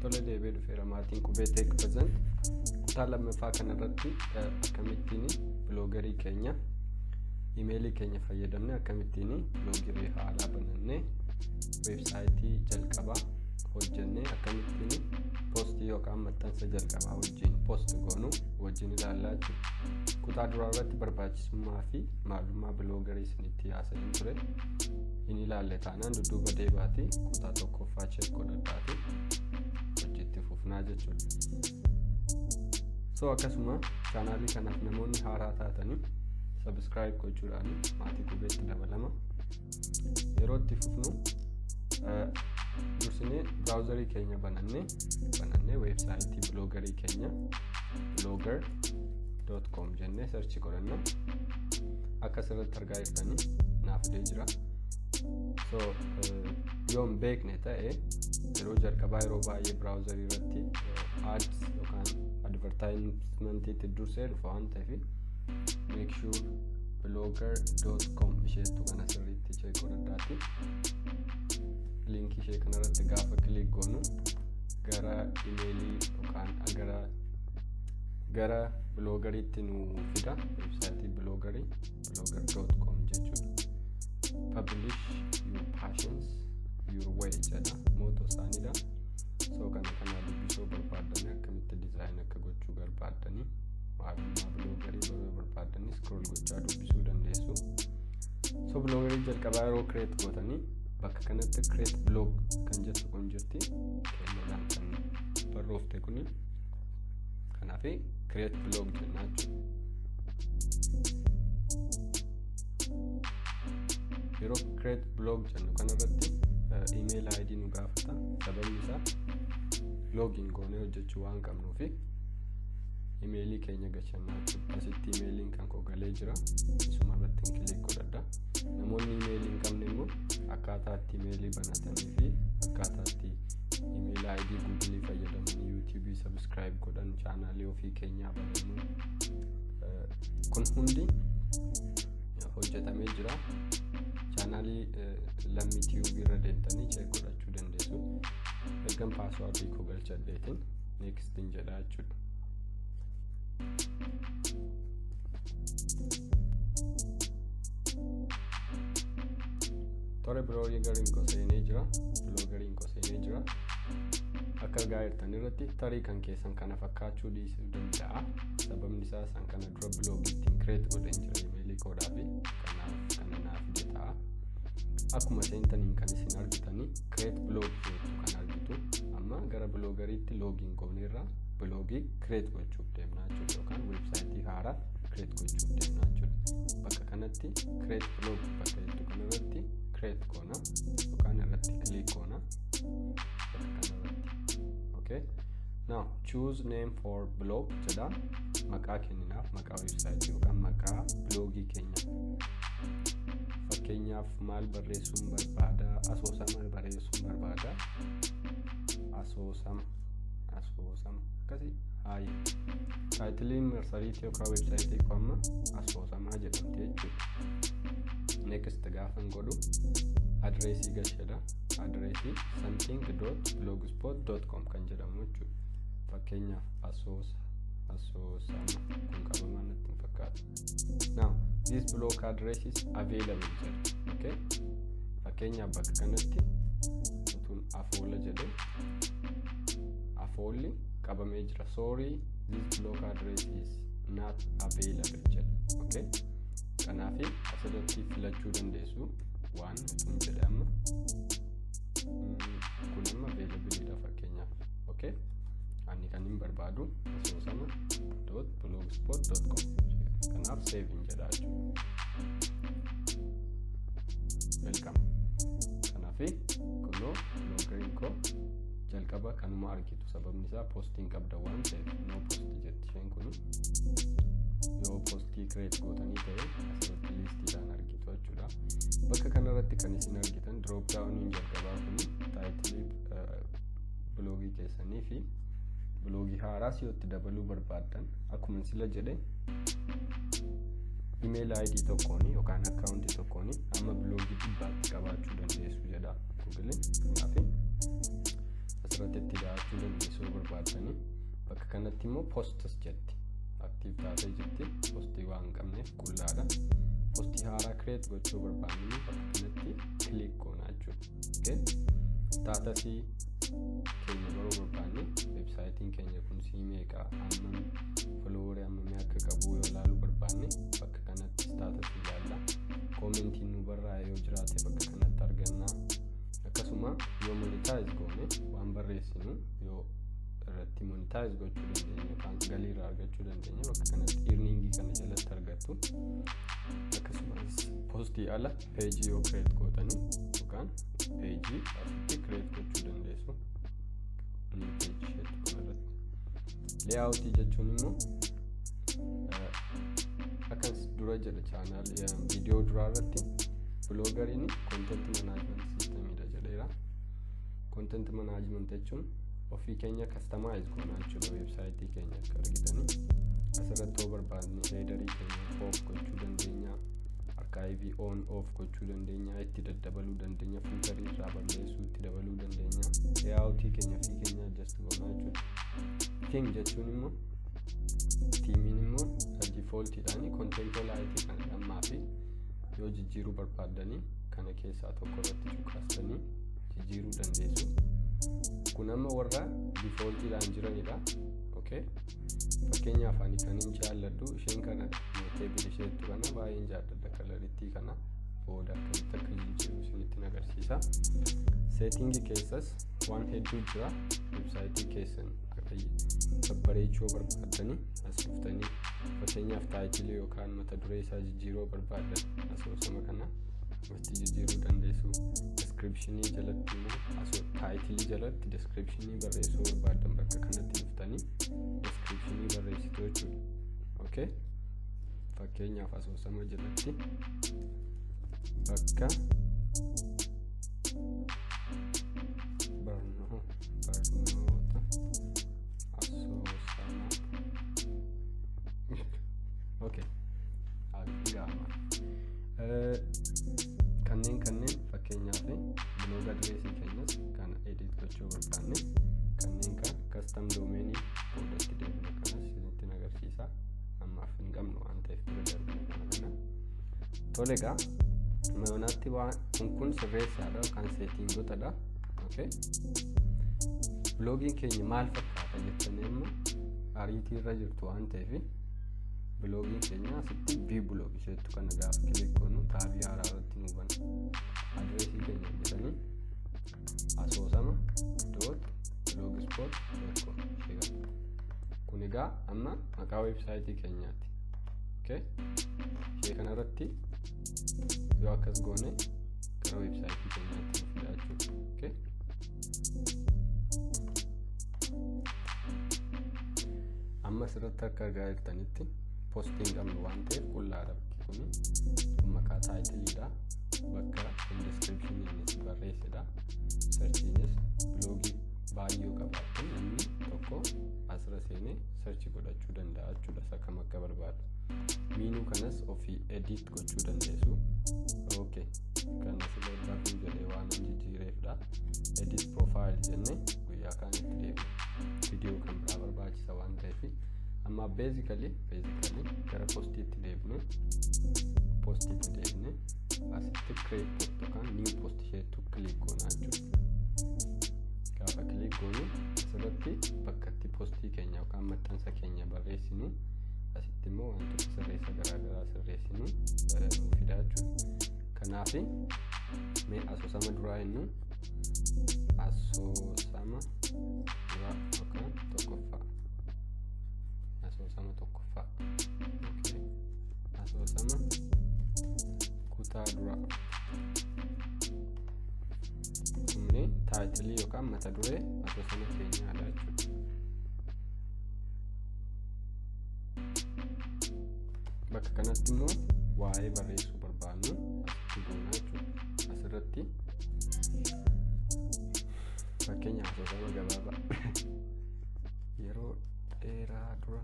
Tole, deebi'ee dhufeera. Maatiin Qubee Tech Present kutaa lammaffaa kanarratti akkamittiin Bloggerii keenya imeelii keenya fayyadamne, akkamittiin Bloggerii haaraa banannee, weebsaayitii jalqabaa hojjennee, akkamittiin poostii yookaan maxxansa jalqabaa wajjin post goonu wajjin ilaallaa jechuudha. Kutaa duraa irratti barbaachisummaa fi maalummaa Bloggerii isinitti haasa'een ture. Hin ilaalle taanaan dudduuba deebaati kutaa tokkoffaa check godhadhaati hojiitti fufnaa jechuudha. So akkasuma chaanaalii kanaaf namoonni haaraa taatanii subscribe gochuudhaan maatii Qubeetti dabalama. Yeroo itti fufnu, dursinee browserii keenya banannee weebsaayitii Bloggerii keenya blogger.com jennee search godhanna. Akka asirratti argaa jirtanii naaf fidee jira. So yoo hin beekne ta'e, yeroo jalqabaa yeroo baay'ee browserii irratti ads yookaan advertisementiitti dursee dhufa waan ta'eef, make sure blogger.com isheettu kana sirriitti check godhadhaati. Linkii ishee kanarratti gaafa click goonu gara imeelii yookaan gara Bloggeriitti nu fida, weebsaayitii Bloggerii, blogger.com jechuudha. "Publish your passions your way" jedha, motto isaaniidha. So kana dubbisuu barbaaddanii, akkamitti design akka gochuu barbaaddanii, maalummaa Bloggerii baruu barbaaddanii, scroll gochaa dubbisuu dandeessu. So Bloggerii jalqabaa yeroo create gootanii, bakka kanatti "create blog" kan jettu kun jirti, keelloodhaan kan barroofte kuni. Kanaaf "create blog" jennaa jechuudha. Yeroo "create blog" jennu kanarratti email ID nu gaafata. Sababni isaa login goonee hojjechuu waan qabnuufi imeelii keenya gashannaa jechuudha. Asitti imeeliin kan koo galee jira, isuma irratti click godhadha. Namoonni imeelii hin qabne immoo akkaataa itti imeelii banatanii fi akkaataa itti email ID Googleii fayyadamanii YouTubeii subscribe godhan, chaanaalii ofii keenyaa banannu, kun hundi hojjetamee jira. Chaanaalii Lammii Tiyuubii irra deemtanii check godhachuu dandeessu. Ergan passwordii koo galchadheetiin nextin jedha jechuudha. Tore, Bloggeriin koo seenee jira. Bloggeriin koo seenee jira. Akka argaa jirtan irratti tarii kan keessan kana fakkaachuu dhiisuu danda'a. Sababni isaa isaan kana dura blogii ittiin create godheen jira imeelii koodhaa fi kanaaf kana naaf fide ta'a. Akkuma seentaniin kan isin argitanii "create blog" jettu kan argitu. Amma gara Bloggeriitti login gooneerra, blogii create gochuuf deemnaa jechuudha, yookaan weebsaayitii haaraa create gochuuf deemnaa jechuudha. Bakka kanatti "create blog" bakka jettu kanarratti create goona yookaan irratti click goona bakka kanarratti. Okay. Now "choose name for blog" jedha. Maqaa kenninaaf, maqaa weebsaayitii yookaan maqaa blogii keenya. Fakkeenyaaf maal barreessuun barbaada? Asoosama barreessuun barbaada. Asoosama, asoosama akkasii haayi. Titleiin marsariitii yookaan weebsaayitii koo amma asoosamaa jedhamti jechuudha. Next gaafan godhu adreesii gashedha. Adreesii something.blogspot.com kan jedhamu jechuudha. Fakkeenyaaf asoosama kun qabamaa natti hin fakkaatu. Now "this blog address is available" jedha. Okay. Fakkeenyaaf bakka kanatti utuun afoola jedhe, afoolli qabamee jira. "Sorry, this blog address is not available" jedha. Okay. Kanaaf asirratti filachuu dandeessu. Waan utuun jedhe amma kun amma available dha fakkeenyaaf. Okay. Ani kan hin barbaadu asoosama.blogspot.com, kanaaf save hin jedha jechuudha. Welcome. Kanaaf kunoo Bloggeriin koo jalqaba kanuma argitu. Sababni isaa postiin qabda waan ta'eef, "no post" jetti isheen kun. Yoo postii create gootanii ta'e, asirratti listiidhaan argitu jechuudha. Bakka kanarratti kan isin argitan drop downiin jalqabaa kun titleii blogii keessanii fi blogii haaraa si'ootti dabaluu barbaaddan, akkuma sila jedhe, email ID tokkoon yookaan akkaawuntii tokkoon amma blogii 100tti qabaachuu dandeessu jedha Googlein. Kanaaf asirratti itti daatu. Cuqaasuu dandeessu yoo barbaaddanii. Bakka kanatti immoo posts jetti. Active taatee jirti. Postii waan hin qabneef qullaadha. Postii haaraa create gochuu barbaannu bakka kanatti click goona jechuudha. Statusii keenya baruu barbaanne, websiteiin keenya kun sii meeqa, hammam followerii hammamii akka qabu yoo ilaaluu barbaanne, bakka kanatti statusii ilaalla. Commentiin nu barraa'e yoo jiraate bakka kanatti arganna. Akkasuma yoo monetize goone, waan barreessinu yoo irratti monetize gochuu dandeenya yookaan galii irraa argachuu dandeenya, bakka kanatti earningii kana jalatti argattu. Akkasumas postii ala pageii yoo create gootanii yookaan pageii asitti create gochuu dandeessu. New page isheetu kanarratti. Layoutii jechuun immoo akkas dura jedha, channel viidiyoo duraa irratti Bloggeriin content management systemiidha jedheera. Content management jechuun ofii keenya customize goonaa jechuudha websiteii keenya. Akka argitanii asirratti yoo barbaadne headerii keenya off gochuu dandeenya, archiveii on off gochuu dandeenya, itti daddabaluu dandeenya, footerii irraa balleessuu, itti dabaluu dandeenya. Layoutii keenya ofii keenya adjust goonaa jechuudha. Theme jechuun immoo, themeiin immoo defaultiidhaan Content Liteii kana ammaa fi yoo jijjiiruu barbaaddanii kana keessaa tokko irratti cuqaastanii jijjiiruu dandeessu. Kun amma warra defaultiidhaan jiranidha. Okay. Fakkeenyaaf ani kan hin jaalladhu isheen kana, table isheettu kana baay'een jaalladha. Colorittii kana booda akkamitti akka jijjiiru isinitti agarsiisa. Settingii keessas waan hedduu jira. Websiteii keessan babbareechuu barbaaddanii as dhuftanii, fakkeenyaaf titleii yookaan mata duree isaa jijjiiruu barbaadan, asoosama kana asitti jijjiiruu dandeessu. Descriptionii jalatti immoo, titleii jalatti descriptionii barreessuu barbaadan, bakka kanatti dhuftanii descriptionii barreessitu jechuudha. Okay, fakkeenyaaf asoosama jalatti bakka barnoota asoosama. Okay, gaama kanneen fakkeenyaaf blog addressii keenyas kana edit gochuu barbaanne, kanneen kan custom domainii boodatti deebina, kanas isinitti agarsiisa. Ammaaf hin qabnu waan ta'eef bira darbina kana. Tole egaa, mayonaatti waan kun sirreessaadha yookaan settingotadha. Okay, blogiin keenya maal fakkaata jettanii amma ariitii irra jirtu waan ta'eef, blogiin keenya asitti view blog isheettu kana gaafa click goonu tabii haaraa irratti nu bana. Addressii keenya jedhanii asoosama.blogspot.com ishee kana. Kun egaa amma maqaa websiteii keenyaati. Okay, ishee kanarratti yoo akkas goone gara websiteii keenyaatti nu fida jechuudha. Okay, amma asirratti akka argaa jirtanitti postii hin qabnu waan ta'eef qullaadha bakki kuni. Kun maqaa titleiidha. Bakka descriptioniinis barreessedha. Searchiinis blogii baay'ee qabaattan namni tokko asirra seenee search godhachuu danda'a jechuudha, isa kam akka barbaadu. Menu kanas ofii edit gochuu dandeessu. Okay, kan asirra barruu jedhee waan hin jijjiireefidha. Edit profile jennee guyyaa kaan itti deebina. Viidiyoo kan biraa barbaachisa waan ta'eef, amma basically gara postiitti deebine. Postiitti deebine asitti create post yookaan new post isheettu click goonaa jechuudha. Gaafa click goonu asirratti bakka itti postii keenya yookaan maxxansa keenya barreessinu, asitti immoo wantoota sirreessa garaagaraa sirreessinu nu fida jechuudha. Kanaaf mee asoosama duraa jennu, asoosama duraa yookaan tokkoffaa, asoosama tokkoffaa. Okay. Asoosama kutaa duraa. Kunni titleii yookaan mata duree asoosama keenyaadha jechuudha. Bakka kanatti immoo waa'ee barreessuu barbaannu asitti goonaa jechuudha. Asirratti fakkeenyaaf asoosama gabaabaa yeroo dheeraa dura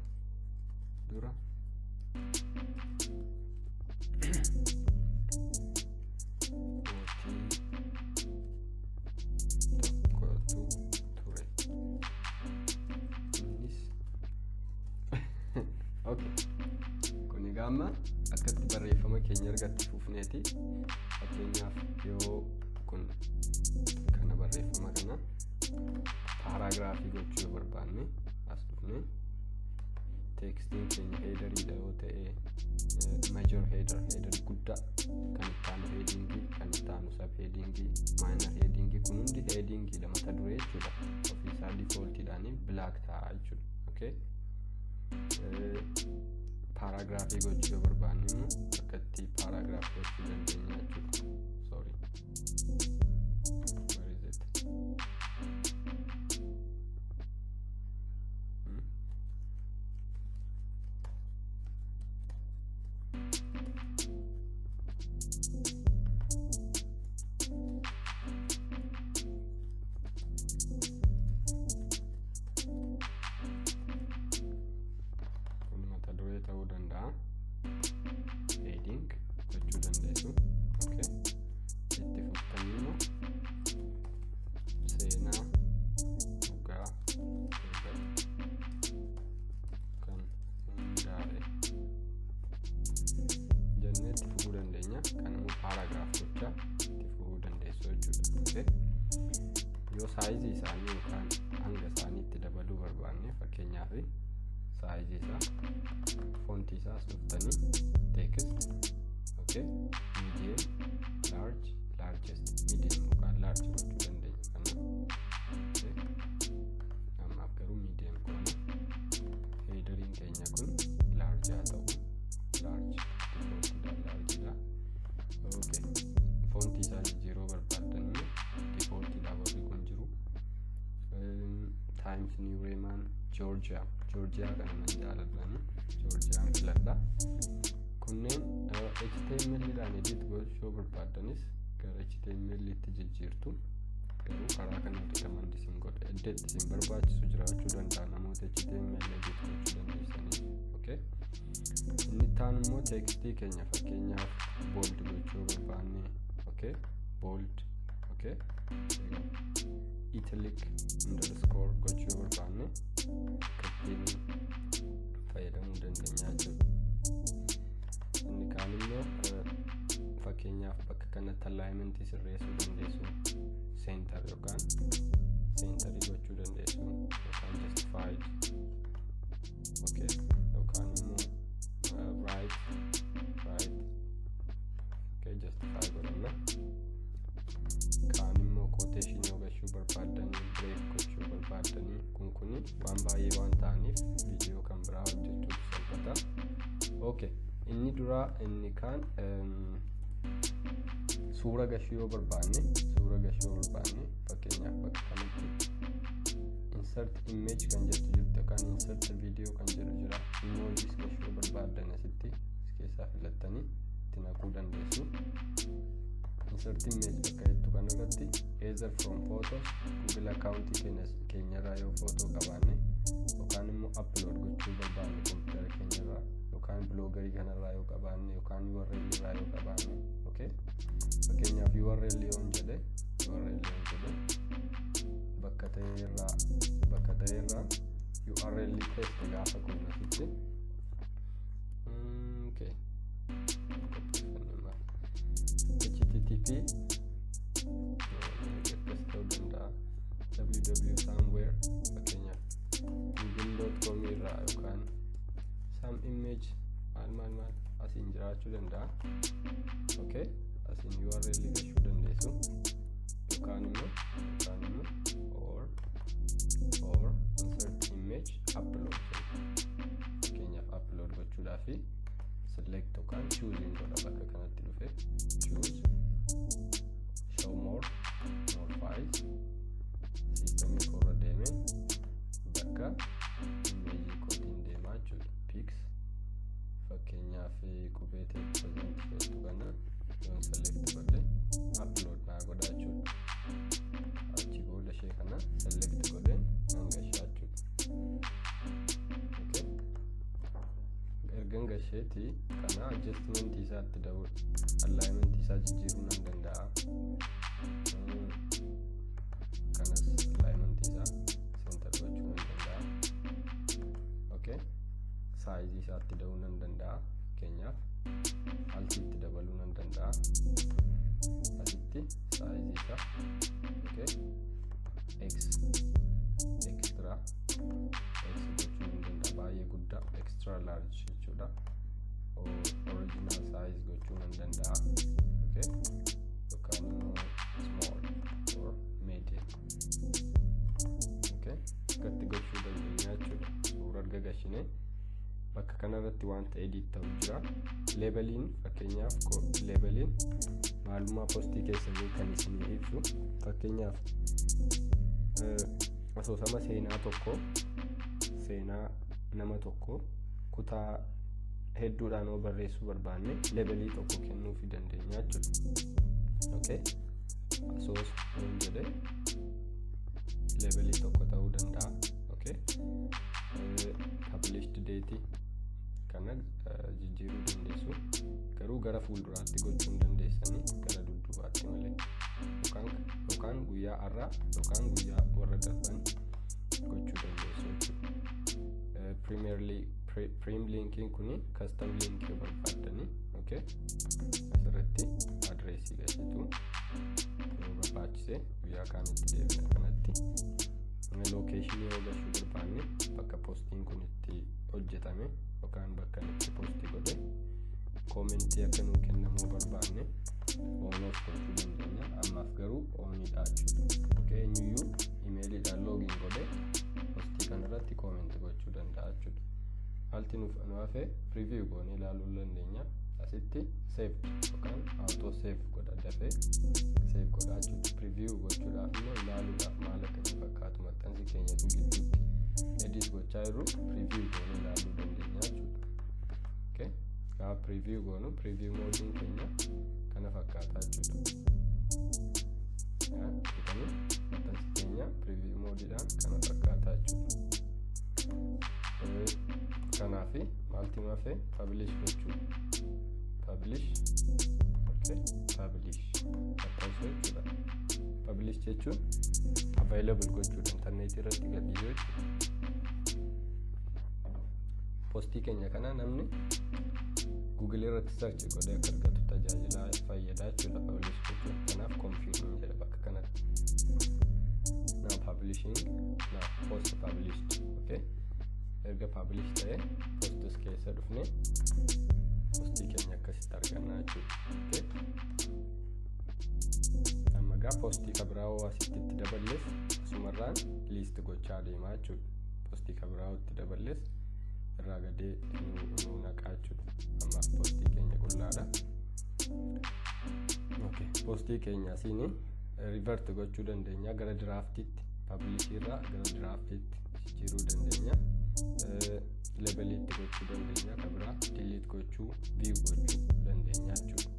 mootii tokkotu ture. Egaa amma akkatti barreeffama keenya ergatti fufneeti, fakkeenyaaf yoo kun kana barreeffama kana paragraphii gochuu yoo barbaanne, as dhufne textiin keenya headeriidha yoo ta'e, major header, header guddaa, kan itti aanu headingii, kan itti aanu sub headingii, minor headingii, kun hundi headingiidha, mata duree jechuudha. Ofiisaa defaultiidhaan black ta'a jechuudha. Okay, paragraphii gochuu yoo barbaanne immoo akkatti paragraph gochuu dandeenya jechuudha. Sorry, where is it? Hmm? Kun mata duree ta'uu danda'a, heading gochuu dandeessu. Okay, itti fuftanii immoo seenaa dhugaa irratti kan hundaa'e jennee itti fufuu dandeenya. Kan immoo paragraph gochaa itti fufuu dandeessu jechuudha. Okay, yoo sizeii isaanii yookaan hanga isaanii itti dabaluu barbaanne, fakkeenyaaf sizeii isaa, fontii isaas dhuftanii text, okay, medium, large, largest, medium yookaan large gochuu dandeenya kana. Okay, ammaaf garuu medium goona. Headeriin keenya kun large haa ta'u, large, defaultidha, largeidha. Okay, fontii isaa jijjiiruu barbaaddan immoo defaultidha warri kun jiru. Times New Roman, Georgia, Georgia kana nan jaaladhani, Georgiaan filadha. Kunneen HTML dhaan edit gochuu barbaaddanis gara HTML itti jijjiirtu. Garuu karaa kana recommend isin godha. Eddeetti isin barbaachisu jiraachuu danda'a namoota HTML edit gochuu dandeessanii. Okay, inni taan immoo textii keenya fakkeenyaaf bold gochuu barbaanne, okay, bold, okay, italic, underscore gochuu barbaanne akkattiin fayyadamuu dandeenya jechuudha. Inni kaan immoo fakkeenyaaf bakka kanatti alignmentii sirreessuu dandeessu, center yookaan centerii gochuu dandeessu yookaan justified, okay, yookaan immoo right, okay, justify godhanna. Kaan immoo quotation yoo gashuu barbaaddanii, break gochuu barbaaddanii, kun kuni waan baay'ee waan ta'aniif viidiyoo kan biraa hojjechuuf salphata. Okay, inni duraa, inni kaan suura gashuu yoo barbaanne, suura gashuu yoo barbaanne, fakkeenyaaf bakka kanatti insert image kan jettu jirti yookaan insert video kan jedhu jira. Emojis gashuu yoo barbaaddan asitti as keessaa filattanii itti naquu dandeessu. Insert image bakka jettu kanarratti either from photos, Google account keenyarraa yoo footoo qabaanne, yookaan immoo upload gochuu barbaanne kompiitara keenyarraa, yookaan Bloggerii kanarraa yoo qabaanne, yookaan URL irraa yoo qabaanne. Okay, fakkeenyaaf URL yoon jedhe, URL yoon jedhe, bakka ta'e irraa, bakka ta'e irraa URL paste gaafa goonu asitti, okay, qopheeffanne maal, HTTP akkas ta'uu danda'a, www somewhere, fakkeenyaaf google.com irraa yookaan some image maal maal maal asiin jiraachuu danda'a. Okay, asiin URL gashuu dandeessu yookaan immoo or insert image upload, fakkeenyaaf upload gochuudhaaf select yookaan choosing godha. Bakka kanatti dhufe choose, show more, more files, systemii koorra deeme bakka imageii kootiin deemaa jechuudha. Pics, fakkeenyaaf qubee tech present jettu kana yoon select godhe upload naa godha jechuudha. Achi booda ishee kana select godheen nan gashaa jechuudha. Okay, ergan gasheeti kana adjustment isaatti dabalu, alignment isaa jijjiiruu nan danda'a. Kanas alignment isaa center gochuu nan danda'a. Okay, sizeii isaatti da'uu nan danda'a. Fakkeenyaaf, altiitti dabaluu nan danda'a. Asitti sizeii isaa, okay, x extra x gochuu nan danda'a. Baay'ee guddaa, extra large jechuudha. Original size gochuu nan danda'a, okay, yookaan immoo small or medium. Okay, akkatti gochuu dandeenya jechuudha. Suura erga gashinee, bakka kanarratti wanta edit ta'u jira. Labeliin, fakkeenyaaf, labeliin maalummaa postii keessanii kan isinii ibsu. Fakkeenyaaf, asoosama seenaa tokko, seenaa nama tokko kutaa hedduudhaan yoo barreessuu barbaanne, labelii tokko kennuufii dandeenya jechuudha. Okay, asoosa yoon jedhe labelii tokko ta'uu danda'a. Okay, published date kana jijjiiruu dandeessu, garuu gara fuulduraatti gochuu hin dandeessanii, gara dudduubaatti malee, yookaan guyyaa har'aa yookaan guyyaa warra darban gochuu dandeessu jechuudha. Prim linkiin kuni custom linkii barbaaddanii, okay, asirratti adreesii galchitu yoo barbaachise. Guyyaa kaanitti deebina kanatti. Locationii yoo gashuu barbaanne, bakka postiin kun itti hojjetame yookaan bakka itti postii godhe, commentii akka nuu kennamuu barbaanne on off gochuu dandeenya. Ammaaf garuu oniidha jechuudha. Okay, eenyuyyuu emailiidhaan login godhe postii kanarratti commentii gochuu danda'a jechuudha. Haalti nuuf nu hafe preview goonee ilaaluu dandeenya. Asitti save yookaan auto save godha, dafee save godha jechuudha. Preview gochuudhaaf immoo, ilaaluudhaaf, maal akka inni fakkaatu maxxansi keenyatu gidduutti edit gochaa jirru preview goonee ilaaluu dandeenya jechuudha. Okay, gaafa preview goonu, preview modeiin keenya kana fakkaata jechuudha. Argitanii, maxxansi keenya preview modeiidhaan kana fakkaata jechuudha. Kanaafi maalti nu hafe? Publish gochuu. Publish, okay, publish maxxansuu jechuudha. Publish jechuun available gochuudha, intarneetii irratti gadhiisuu jechuudha. Postii keenya kana namni Google irratti search godhee akka argatu tajaajila fayyadaa jechuudha publish gochuun. Kanaaf confirm jedha bakka kanatti. Now publishing, now post published. Okay, erga publish ta'e, posts keessa dhufne postii keenya akkasitti arganna jechuudha. Okay, amma gaa postii kabiraawoo asitti itti daballees asumarraan list gochaa deemaa jechuudha. Postii kabiraawoo itti daballees irraa gadee nu naqaa jechuudha. Ammaaf postii keenya qullaadha. Okay, postii keenya asiin revert gochuu dandeenya gara draftiitti, publishii irraa gara draftiitti jijjiiruu dandeenya. Labeliitti gochuu dandeenya, kabiraa delete gochuu, view gochuu dandeenya jechuudha.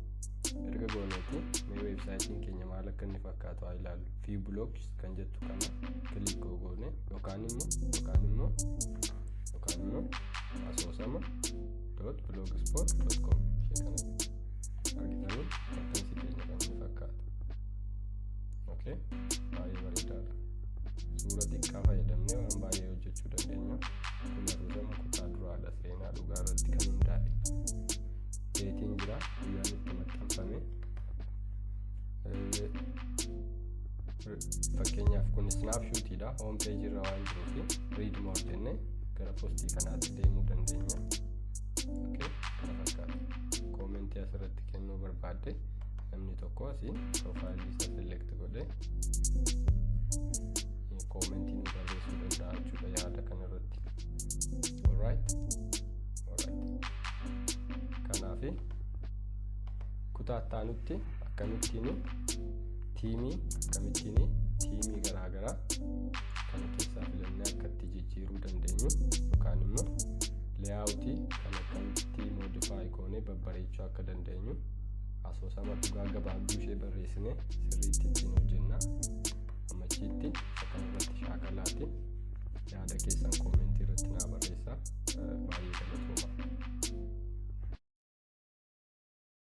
Erga gooneeti, mee websiteiin keenya maal akka inni fakkaatu haa ilaallu. View blogs kan jettu kana click goone, yookaan immoo asoosama.blogspot.com ishee kana argitanii, maxxansi keenya kan inni fakkaatu. Okay, baay'ee bareedaadha. Suura xiqqaa fayyadamnee waan baay'ee hojjechuu dandeenya. Kun asoosama kutaa duraadha, seenaa dhugaa irratti kan hundaa'e. Dateiin jira, guyyaan itti maxxanfame. Fakkeenyaaf, kun snapshotiidha, home page irra waan jiruufi read more jennee gara postii kanaatti deemuu dandeenya. Okay, kana fakkaata. Commentii asirratti kennuu barbaadde, namni tokko asii profileii isaa select godhee commentii nu barreessuu danda'a jechuudha yaada kanarratti. Alright. Kanaafi kutaa itti akkamittiin themeii, akkamittiin themeii garaagaraa kana keessaa filannee akka itti jijjiiruu dandeenyu, yookaan immoo layoutii kan akkamitti modify goonee babbareechuu akka dandeenyu, asoosama dhugaa gabaabduu ishee barreessine sirriitti ittiin hojjenna. Ammachiitti isa kanarratti shaakalaati. Yaada keessan commentii irratti naa barreessaa. Baay'ee galatooma.